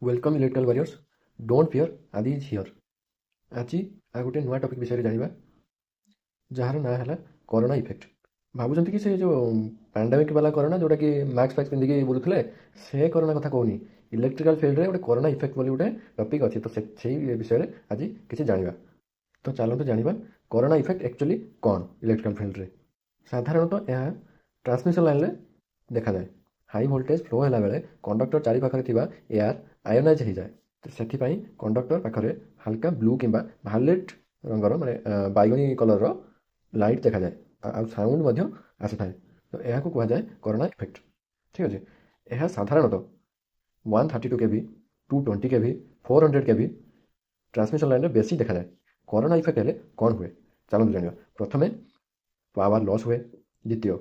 Welcome, electrical warriors. Don't fear, Adi is here. ଆଜି ଆଉ ଗୋଟେ ନୂଆ ଟପିକ୍ ବିଷୟରେ ଜାଣିବା, ଯାହାର ନାଁ ହେଲା କରୋନା ଇଫେକ୍ଟ। ଭାବୁଛନ୍ତି କି ସେ ଯେଉଁ ପାଣ୍ଡାମିକ୍ ବାଲା କରୋନା, ଯେଉଁଟାକି ମାସ୍କ ଫାସ୍କ ପିନ୍ଧିକି ବୁଲୁଥିଲେ, ସେ କରୋନା କଥା କହୁନି। ଇଲେକ୍ଟ୍ରିକାଲ ଫିଲ୍ଡରେ ଗୋଟେ କରୋନା ଇଫେକ୍ଟ ବୋଲି ଗୋଟେ ଟପିକ୍ ଅଛି, ତ ସେଇ ବିଷୟରେ ଆଜି କିଛି ଜାଣିବା। ତ ଚାଲନ୍ତୁ ଜାଣିବା କରୋନା ଇଫେକ୍ଟ ଆକ୍ଚୁଆଲି କ'ଣ ଇଲେକ୍ଟ୍ରିକାଲ ଫିଲ୍ଡରେ। ସାଧାରଣତଃ ଏହା ଟ୍ରାନ୍ସମିସନ୍ ଲାଇନ୍ରେ ଦେଖାଯାଏ। ହାଇ ଭୋଲ୍ଟେଜ୍ ଫ୍ଲୋ ହେଲା ବେଳେ କଣ୍ଡକ୍ଟର ଚାରିପାଖରେ ଥିବା ଏୟାର ଆୟୋନାଇଜ୍ ହେଇଯାଏ। ତ ସେଥିପାଇଁ କଣ୍ଡକ୍ଟର ପାଖରେ ହାଲକା ବ୍ଲୁ କିମ୍ବା ଭାୟୋଲେଟ୍ ରଙ୍ଗର, ମାନେ ବାଇଗଣୀ କଲର୍ର ଲାଇଟ୍ ଦେଖାଯାଏ ଆଉ ସାଉଣ୍ଡ ମଧ୍ୟ ଆସିଥାଏ। ତ ଏହାକୁ କୁହାଯାଏ କରୋନା ଇଫେକ୍ଟ। ଠିକ୍ ଅଛି। ଏହା ସାଧାରଣତଃ 132 kV, 220 kV, 400 kV transmission ଲାଇନ୍ରେ ବେଶୀ ଦେଖାଯାଏ। କରୋନା ଇଫେକ୍ଟ ହେଲେ କ'ଣ ହୁଏ, ଚାଲନ୍ତୁ ଜାଣିବା। ପ୍ରଥମେ ପାୱାର ଲସ୍ ହୁଏ। ଦ୍ୱିତୀୟ,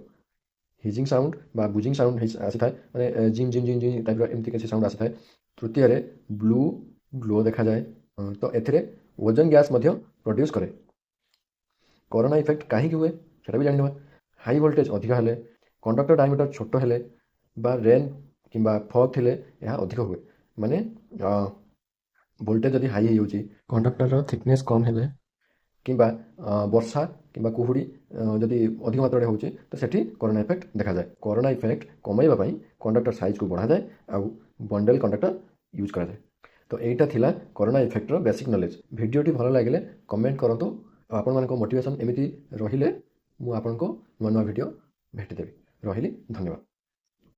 ହିଜିଂ ସାଉଣ୍ଡ ବା ବୁଜିଂ ସାଉଣ୍ଡ ଆସିଥାଏ, ମାନେ ଜିନ୍ ଜିନ୍ ଜିନ୍ ଜିନ୍ ଟାଇପ୍ର ଏମିତି କିଛି ସାଉଣ୍ଡ ଆସିଥାଏ। ତୃତୀୟରେ ବ୍ଲୁ ଗ୍ଲୋ ଦେଖାଯାଏ। ତ ଏଥିରେ ଓଜୋନ୍ ଗ୍ୟାସ୍ ମଧ୍ୟ ପ୍ରଡ୍ୟୁସ୍ କରେ। କରୋନା ଇଫେକ୍ଟ କାହିଁକି ହୁଏ, ସେଟା ବି ଜାଣିନେବା। ହାଇ ଭୋଲ୍ଟେଜ୍ ଅଧିକ ହେଲେ, କଣ୍ଡକ୍ଟର ଡାଇମିଟର ଛୋଟ ହେଲେ ବା ରେନ୍ କିମ୍ବା ଫଗ୍ ଥିଲେ ଏହା ଅଧିକ ହୁଏ। ମାନେ ଭୋଲ୍ଟେଜ୍ ଯଦି ହାଇ ହେଇଯାଉଛି, କଣ୍ଡକ୍ଟରର ଥିକନେସ୍ କମ୍ ହେଲେ କିମ୍ବା ବର୍ଷା କିମ୍ବା କୁହୁଡ଼ି ଯଦି ଅଧିକ ମାତ୍ରାରେ ହେଉଛି, ତ ସେଠି କରୋନା ଇଫେକ୍ଟ ଦେଖାଯାଏ। କରୋନା ଇଫେକ୍ଟ କମାଇବା ପାଇଁ କଣ୍ଡକ୍ଟର ସାଇଜ୍କୁ ବଢ଼ାଯାଏ ଆଉ ବଣ୍ଡେଲ୍ କଣ୍ଡକ୍ଟର ୟୁଜ୍ କରାଯାଏ। ତ ଏଇଟା ଥିଲା କରୋନା ଇଫେକ୍ଟର ବେସିକ୍ ନଲେଜ୍। ଭିଡ଼ିଓଟି ଭଲ ଲାଗିଲେ କମେଣ୍ଟ କରନ୍ତୁ ଆଉ ଆପଣମାନଙ୍କ ମୋଟିଭେସନ୍ ଏମିତି ରହିଲେ ମୁଁ ଆପଣଙ୍କୁ ନୂଆ ନୂଆ ଭିଡ଼ିଓ ଭେଟିଦେବି। ରହିଲି, ଧନ୍ୟବାଦ।